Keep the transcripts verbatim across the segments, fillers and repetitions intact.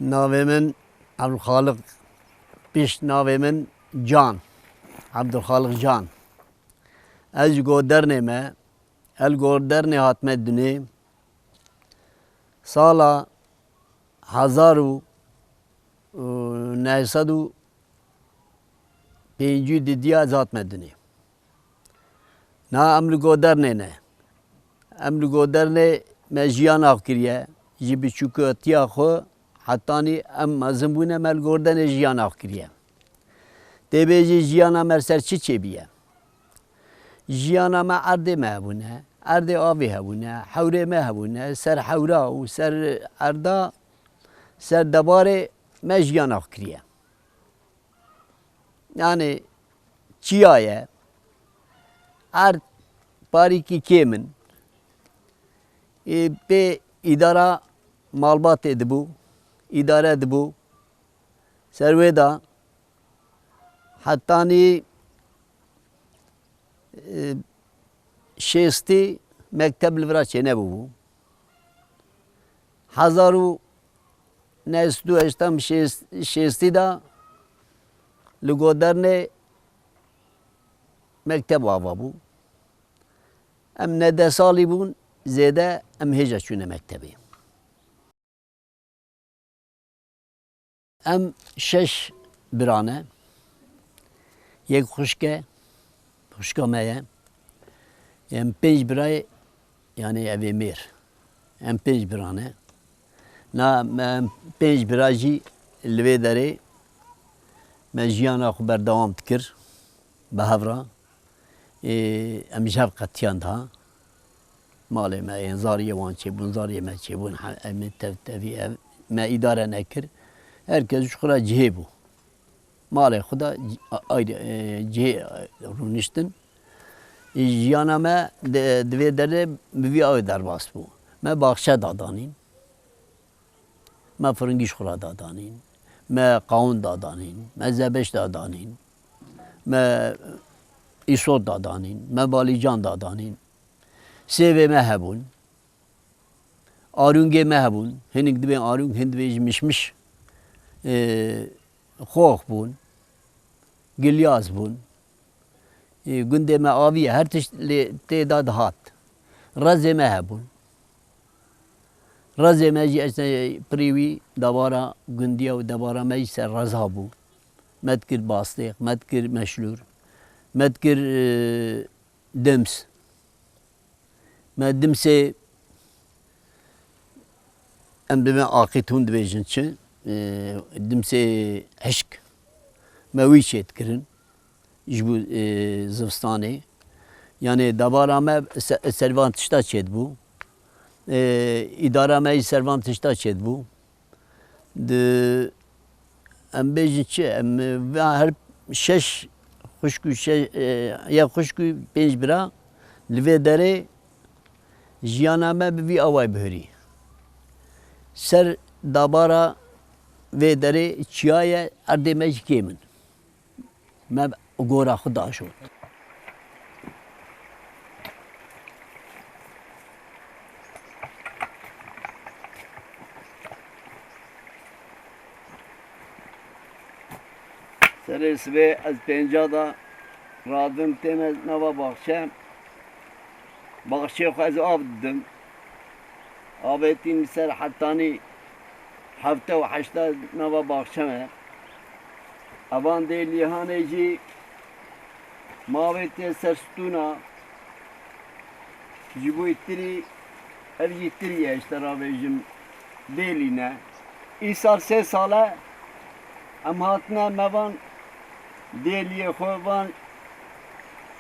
Navê min Ebdulxaliq, pişt navê min Can. Ebdulxaliq Can. Ez ji Godernê me. Ez li Godernê hatime dunê. Sala hezar û neh sed û pêncî û didiya ez hatime dunê. Na em li Godernê ne. Em li Godernê me jiyana xwe kiriye. Ji biçûkatiya xwe hetanî em mezin bûne, me li Godernê jiyana xwe kiriye. Tê bêjî jiyana me ser çi çêbiye? Jiyana me erdê me hebûne, erdê avê hebûne, hewrê me hebûne, ser hewra û ser erda, ser debarê me jiyana xwe kiriye. Yani çiya ye, erd parîkî kêm in. Ê, pê îdara malbatê dibû, îdare dibû. Ser wê de hetanî, e, şêstî mekteb li vira çênebûbû. Hezar û neh sed û heştê şêst, şêstî de li Godernê mekteb ava bû. Em ne deh salî bûn, zêde em hêja çûne mektebê. Em şeş bira ne. Yek xwişk e, xwişka me ye. Em pênc birayê, yani evê mêr. Em pênc bira ne. Na, em pênc bira jî li vê derê me jiyana xwe berdewam dikir. Bi hev re, ê, em ji hev qetiyan daha. Malê me ên zariyê wan çêbûn, zariyê me çêbûn, he-, em ê tev tevî ev, me îdare nekir. Her kes ji xwe re cihê bû. Malê xwe de ci-, a-, ayrı, e, cihê, e, rûniştin. Ê, jiyana me di, di vê derê bi vî awê derbas bû. Me baxçe dadanîn. Me firingî ji xwe re dadanîn. Me qawûn dadanîn. Me zebeş dadanîn. Me îsot dadanîn. Me balîcan dadanîn. Sêvê me hebûn. Arûngê me hebûn. Hinek dibên arûng, hin dibên ji mişmiş, e, xox bûn. Gilyaz bûn. Ê, gundê me avî ye, her tişt lê tê de dihat. Rezê me hebûn. Rezê me jî, ez pirî wî debara gundiya û debara me jî ser reza bû. Me dikir Bastêq, me dikir Meşlûr, me dikir, e, Dims. Me Dimsê, em dibên aqît hûn dibêjin çi? E, Dimsê hişk. Me wî çêdikirin ji bo, e, zivistanê. Yani debara me se-, ser van tişta çêdibû. E, îdara me jî ser van tişta çêdibû. Di, em bêjin çi? Em, e, her şeş xwişk û şe-, e, yek xwişk û pênc bira li vê derê jiyana me bi vî awayî bihurî. Ser dabara vê derê çiya ye, erdê me jî kêm in. Me gora xwe diajot. Serê sibê ez pênca de radim tême nava baxçe. Baxçeyê xwe ez av didim. Avêtîn li ser hetanî hefte û heşta nava baxçe me. Evan dê lîhanê jî mavê tê ser stûna. Ji bo tirî, ev jî tirî ye, ji te re bêjim, dêlî ne. Îsal sê sal e em hatine, me van dêliyê xwe, van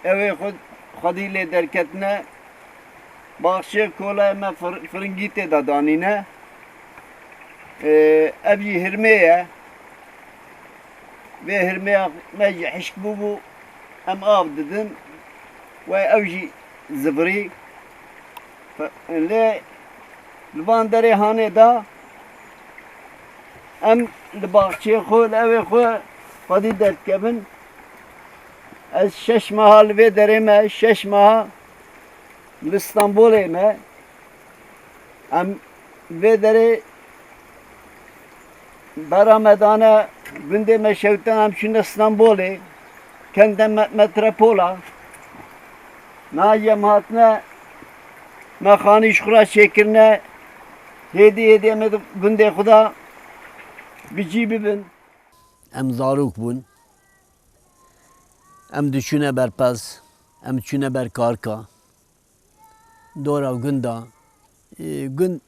ewê xwe, xwedî lê derketine. Baxçeyê kolayê me fir-, firingî tê de danîne. Ee, ev jî hirmê ye. Vê hirmeya me jî hişk bûbû, em av didin. Wey ew jî zivirî. Lê li van derê hanê de em li baxçeyê xwe, li ewê xwe xwedî derdikevin. Ez şeş meha li vê derê me, şeş meha li Stenbolê me. Em vê derê Bera me dane gundê me şewtin, em çûne Stenbolê, kende me-, metropola. Niha em hatine, me xanî ji xwe re çêkirine, hêdî hêdî em ê di gundê xwe de bi cî bibin. Em zarok bûn, em diçûne ber pez, em diçûne ber karka. Dora gunda, e, gund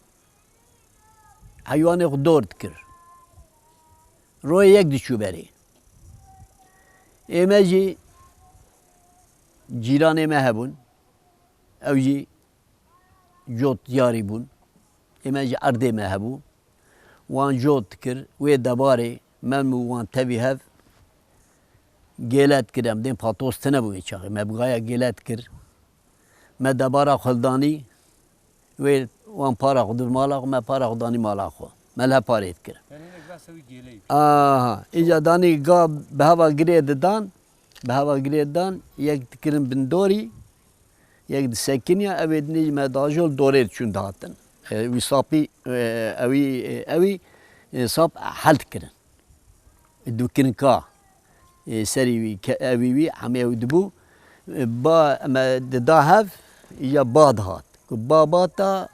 heywanê xwe dor dikir. Royê yek diçû berê. Ê me jî cîranê me hebûn. Ew jî cot diyarî bûn. Ê me jî erdê me hebû. Wan cot dikir. Wê debarê me û wan tevî hev gêle dikir. Em dên patos tine bû wê çaxê. Me bigaya gêle dikir. Me debara xwe danî, wê wan para xwe dir mala xwe, me para xwe danî mala xwe. Me li hev parê dikir. Tenê nek bes ew gêleyî. Aha, îca danî ga bi heva girê didan, bi heva girê didan, yek dikirin bindorî, yek disekiniya, ew ê dinê jî me dajol dorê diçûn dihatin. E, wî sapî, e, ewî, e, ewî, e, sap hel dikirin. Dukirinka, e, serî wî, ke-, ewî wî, hemê ew dibû. E, ba, me dida hev, ya ba dihat. Ku ba bata,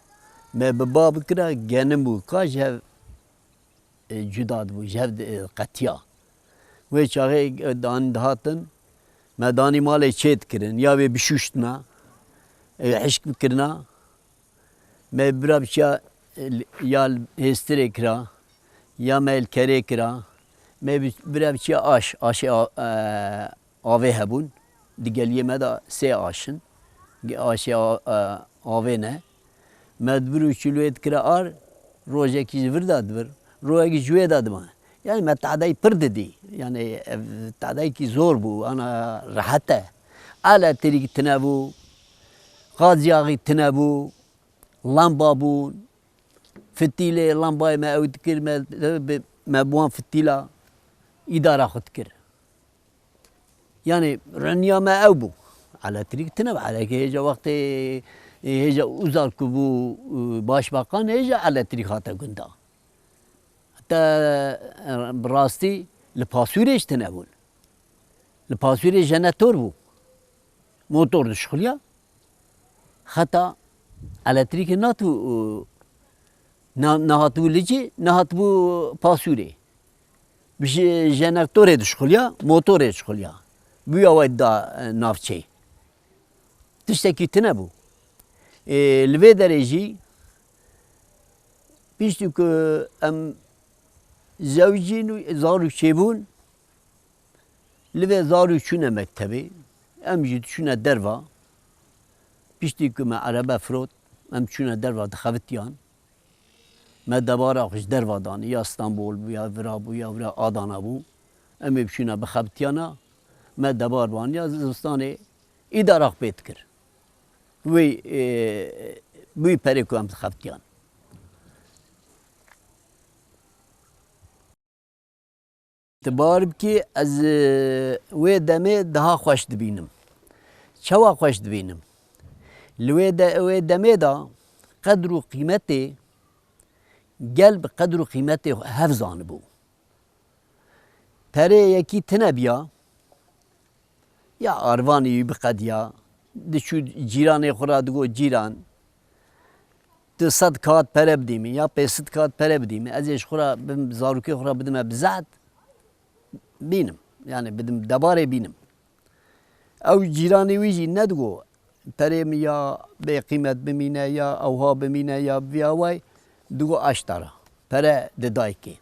me bi ba bikira, genim bû. Ka ji hev, e, cuda dibû, ji hev di-, e, qetiya. Wê çaxê, e, danî dihatin, me danî malê çê dikirin, ya wê bişûştina, e, hişk bikirina. Me bira biçiya, e, ya hêstirê kira, ya me li kerê kira. Me bi-, bira biçiya aş, aşê a-, e, avê hebûn. Di geliyê me de sê aş in. Ge-, aşê a-, e, avê ne. Me dibir û çilwê dikira ar, rojekî ji vir de dibir, rojekî ji wê de diman. Yani me tadayî pir didî. Yani ev tadayekî zor bû, ana rehet e. Elektrîk tine bû, qazyaxî tine bû, lamba bûn, fitîlê lambayê me ew dikir, me, me bi wan fitîla îdara xwe dikir. Yani reniya me ew bû. Elektrîk tine bû. Elektrîk hêja wextê, e, hêja Uzal ku bû, e, başbakan, hêja elektrîk hate gunda. Heta, e, bi rastî li Pasûrê jî tine bûn. Li Pasûrê jenetor bû. Motor dişuxuliya. Xeta elektrîkê nehatibû, e, ne-, nehatibû Licê, nehatibû Pasûrê. Bi je-, jenetorê dişuxuliya, motorê dişuxuliya. Bûya wê da, e, navçeyê. Tiştekî tine bû. Ê, li vê derê jî piştî ku em zewicîn û zarok çêbûn, li vê zarok çûne mektebê, em jî diçûne derva. Piştî ku me erebe firot, em çûne derva dixebitiyan. Me debara xwe ji derva danî, ya Stenbol bû, ya vira bû, ya vira Adana bû. Em ê biçûne bixebitiyana, me debar baniya zivistanê îdara xwe pê dikir. Wî, e, wî perê ku em dixebitiyan. Tu bar bikî, ez, e, wê demê daha xweş dibînim. Çawa xweş dibînim? Li wê de, wê demê de qedr û qîmetê gel bi qedr û qîmetê hev zanibû. Perê yekî tine biya, ya arvanî wî biqediya, diçû cîranê xwe re digot, cîran, tu sed kat pere bidî min ya pênc sed kat pere bidî min, ez ê ji xwe re bim, zarokê xwe re bidime bi zehd, bînim. Yani bidim debarê bînim. Ew cîranê wî jî nedigot, perê min ya bêqîmet bimîne, ya ewha bimîne, ya viya way, digot aştara. Pere di dayikê.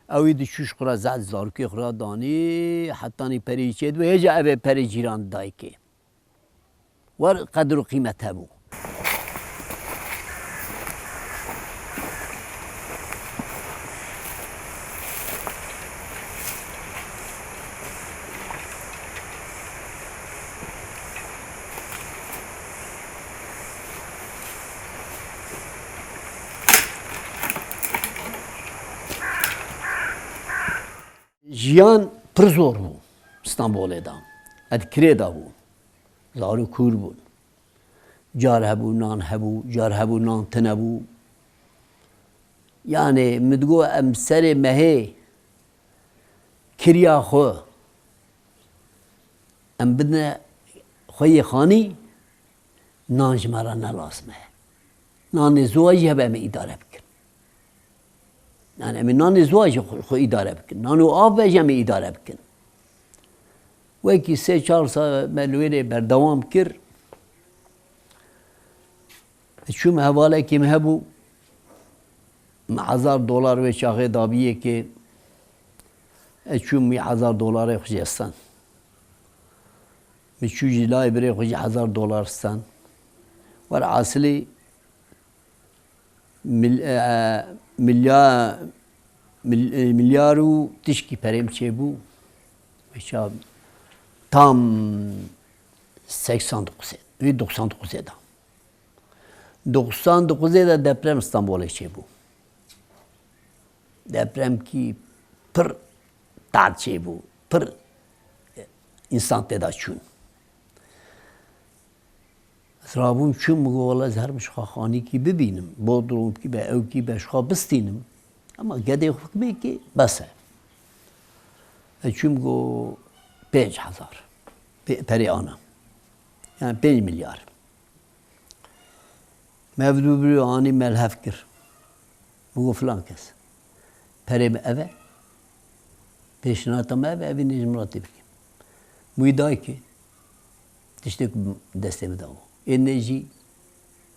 Ew ê diçû ji xwe re zehd zarokê xwe re danî, hetanî perê wî çêdibû, hêja ev ê perê cîran di dayikê. Wer qedir û qîmet hebû. Jiyan pir zor bû Stenbolê de. Ez di kirê de bûm. Zarok kûr bûn. Car hebû, nan hebû, car hebû, nan tune bû. Yanê min digot em serê mehê kiriya xwe em bidine xweyê xanî, nan ji me re ne lazim e. Nanê ziwa jî hebe em ê îdare bikin. Yani em ê nanê ziwa jî xwe, xwe îdare bikin. Nan û av be jî em ê îdare bikin. Wekî sê çar sal me li wê rê berdewam kir. Ez çûm hevalekî min hebû. Min hezar dolar wê çaxê dabî yekê. Ez çûm wî hezar dolarê xwe jê stand. Min çû ji layê birê xwe jî hezar dolar stand. Werhasilî mil-, e, milya-, mil-, e, milyar û tişkî perê min çêbû. Wê çax tam seksen dokuzê, wê doksan dokuzê de. Doksan dokuzê de deprem Stenbolê çêbû. Depremkî pir tad çêbû, pir însan tê de çûn. Ez rabûm çûm, min got, wela ez herim ji xwe xanîkî bibînim. Bodrumkî be, ewkî be, ji xwe bistînim. Ema gedê xwe bê kê bes e. Ez çûm, got, pênc hezar. Pê-, perê ana. Yani pênc milyar. Mevdû birî anî me li hev kir. Min got, filan kes, perê min ev e, pêşniyata me ev e, evî nê ji min re tê bikî. Min wî dayê kê, tiştê ku destê min de bû. Ê nê jî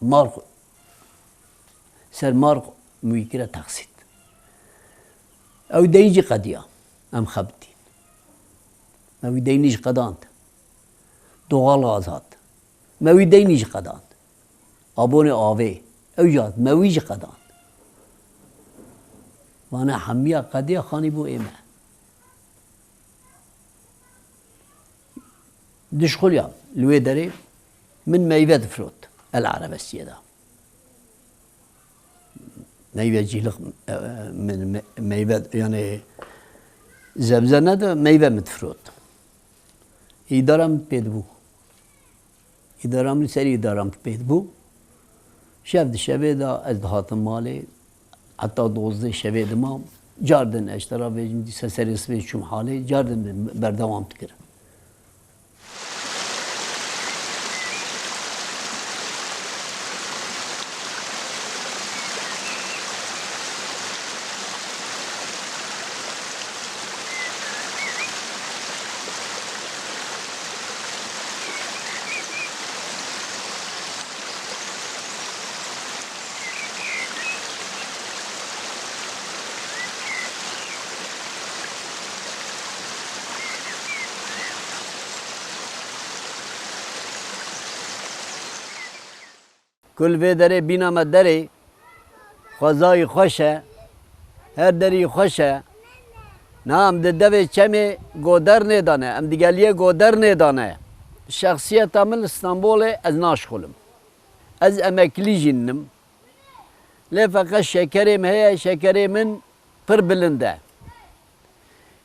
mar xwe, ser mar xwe min wî kire teqsît. Ew deyî jî qediya. Em xebitîn. Me wî deynî jî qedand. Doğal gaz hat. Me wî deynî jî qedand. Abonê avê. Ew jî hat. Me wî jî qedand. Vana hemiya qediya xanî bû ê me. Dişxuliya li wê derê min meyve difirot. El Erebesiye de. Meyve cîlix, e, e, min me-, meyve, yani zebze ne de meyve min difirot. Îdara min pê dibû. Îdara min ser îdara min pê dibû. Şev di şevê de ez dihatim malê. Heta dozdeh şevê dimam. Cardin ez ji te re vêjim dîsa serê sibê çûm halê. Cardin berdewam dikirim. Kul vê derê bîna me derê, xwezayî xweş e, her derî xweş e. Niha em di devê çemê godernê de ne, em di geliyê godernê de ne. Şexsiyeta min li Stenbolê ez naşxulim. Ez emeklî jî ninim. Lê feqet şekerê min heye, şekerê min pir bilind e.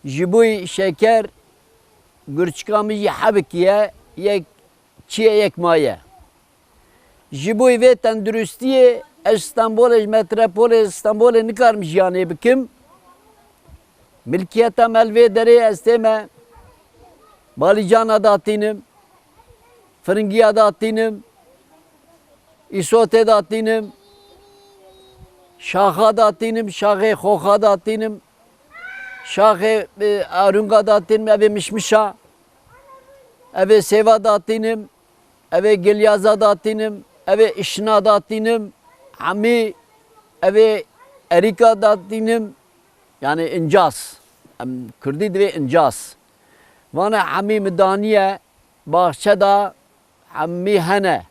Ji bo şeker gurçika min jî hebikî ye, yek çiye yek maye. Ji bo vê tenduristiyê ez ji Stenbolê, ji metropolê Stenbolê nikarim jiyanê bikim. Milkiyeta me li vê derê ez tême balîcana datînim, firingiya datînim, îsotê datînim, şaxa datînim, şaxê xoxa datînim, şaxê, e, arunga datînim, evê mişmişa, evê sêva datînim, evê gilyaza datînim, evê işina datînim, hemî evê erîka datînim, yani incas. Em kurdî divê incas. Vana hemî mi daniye, baxçe da hemî hene.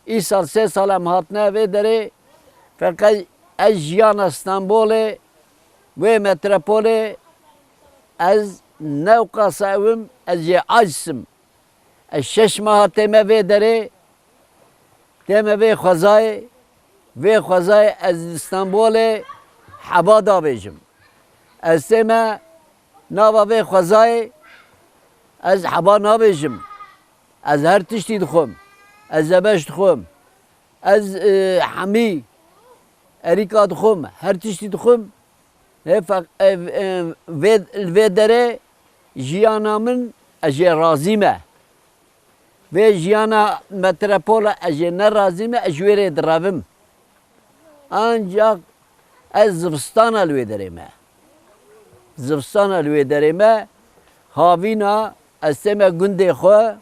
Îsal sê sal em hatine vê derê, feqet ez jiyana Stenbolê, wê metropolê, ez newqasa ewim, ez jê aciz im. Ez şeş meha tême vê derê, tême vê xwezayê, vê xwezayê ez li Stenbolê heba davêjim. Ez tême nava vê xwezayê, ez heba navêjim. Ez her tiştî dixwim. Ez zebeş dixwim. Ez, e, hemî Erîka dixwim, her tiştî dixwim. Hê feq-, ev, ev, vê, li vê derê jiyana min, ez jê razî me. Vê jiyana metropola ez jê nerazî me, ez ji wê rê direvim. Ancak ez zivistana li wê derê me. Zivistana li wê derê me, havîna ez tême gundê xwe,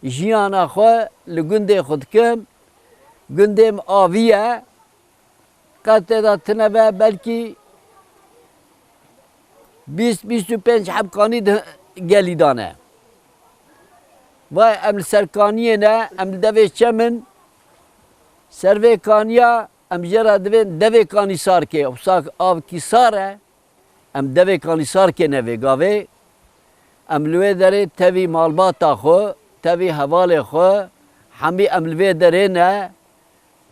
jiyana xwe li gundê xwe dikim. Gundê min avî ye, qet tê de tune be, belkî bîst, bîst û pênc heb kanî di gelî dane. Vay, em li ser kaniyê ne, em li devê çem in. Ser vê kaniya em jê re divên devê Kanîsarkê. Wisa avkî sar e, em devê Kanîsarkê ne vê gavê. Em li wê derê tevî malbata xwe, tevî hevalê xwe, hemî em li vê derê ne.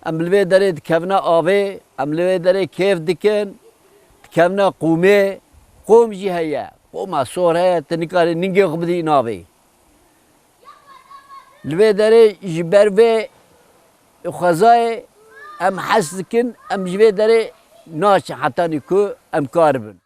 Em li vê derê dikevine avê, em li vê derê kêf dikin, dikevine qûmê. Qûm jî heye, qûma sor heye, tu nikarî ningê xwe bidî navê. Li vê derê ji ber vê xwezayê em hez dikin, em ji vê derê naçin hetanî ku em karibin.